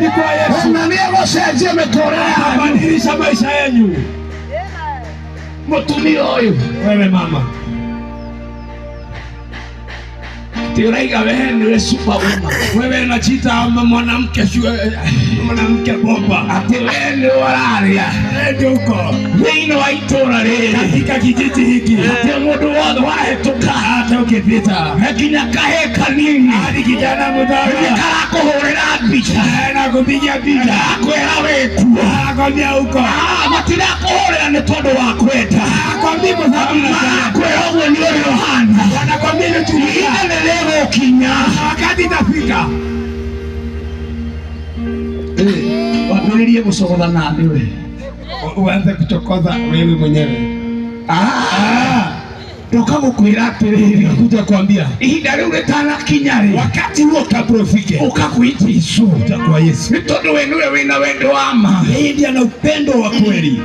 Ni kwa Yesu. Ona nĩ egũcenjia mĩtũrĩre yanyu. Badilisha maisha yenu. Mũtumia ũyũ, Wewe mama, ti ũraiga we nĩwe superwoman, wewe unajiita mwanamke mwanamke bomba, atĩ we nĩwe ũrarĩa wewe ndio uko thĩinĩ wa itũũra rĩrĩ, katika kijiji hiki, atĩ mũndũ wothe wahĩtũka, hata ukipita nginya kahĩĩ kanini hadi kijana mdogo karakũhũrĩra mbica, anakupiga picha, akwĩra wĩkuo, anakwambia uko, matirakũhũrĩra nĩ tondũ wa kwenda, akwambia kwa sababu unapenda, marakwĩra ũguo nĩ ũrĩa ũhana. Wanakwambia ile Ihinda tulia, nĩ rĩgũkinya wakati itafika wambĩrĩrie gũcogotha na thĩ we. Uanze kuchokoza wewe mwenyewe. Ndoka gũkwĩra atĩrĩrĩ, Kuja kuambia ihinda rĩu rĩtanakinya rĩ, wakati huo kabla ufike, ũka kwĩ Jesũ, kuja kwa Yesu. Nĩ tondũ we nĩwe wĩna wendo wa ma. Yeye ndiye ana upendo wa kweli.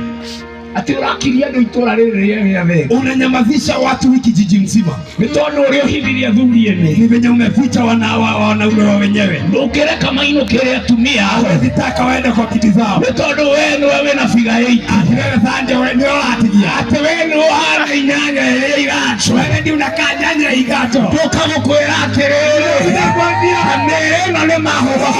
Atĩ ũrakiria andũ itũũra rĩrĩ rĩerĩ rĩa Unanyamazisha watu wiki jiji mzima, nĩ tondũ ũrĩa ũhithirie athuri ene, ni venye umeficha wanaume wa wenyewe. Ndũngĩreka mainũkĩre atumia ao, Hawezi taka waende kwa kiti zao, nĩ tondũ we nĩwe wĩna figa eight, ati wewe sande wewe ndio uratigia, atĩ we nĩwe ũhana inyanya ĩrĩa iratwo. Wewe ndio unakaa nyanya igato. Ndoka gũkwĩra atĩrĩrĩ, Nitakwambia mĩĩrĩ ĩno nĩ mahũa.